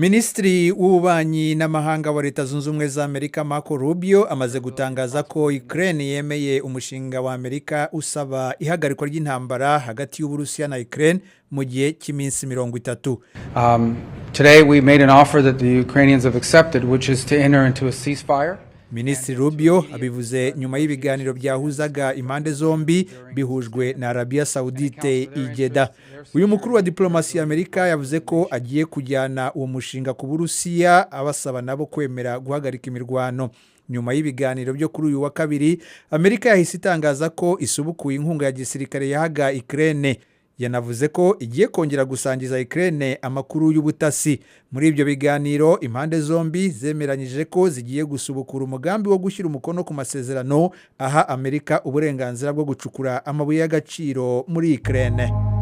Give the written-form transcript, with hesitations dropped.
Minisitiri w'Ububanyi n'Amahanga wa Leta Zunze Ubumwe za Amerika, Marco Rubio, amaze gutangaza ko Ukraine yemeye umushinga wa Amerika usaba ihagarikwa ry'intambara hagati y'Uburusiya na Ukraine mu gihe cy'iminsi 30. Today we made an offer that the Ukrainians have accepted, which is to enter into a ceasefire. Minisitiri Rubio abivuze nyuma y'ibiganiro byahuzaga impande zombi bihujwe na Arabia Saudite i Jeddah. Uyu mukuru wa diplomasi ya Amerika yavuze ko agiye kujyana uwo mushinga ku Burusiya, abasaba nabo kwemera guhagarika imirwano. Nyuma y'ibiganiro byo kuri uyu wa kabiri, Amerika yahise itangaza ko isubukuye inkunga ya gisirikare yahaga Ukraine. Yanavuze ko igiye kongera gusangiza Ukraine amakuru y'ubutasi. Muri ibyo biganiro, impande zombi zemeranyije ko zigiye gusubukura umugambi wo gushyira umukono ku masezerano aha Amerika uburenganzira bwo gucukura amabuye y'agaciro muri Ukraine.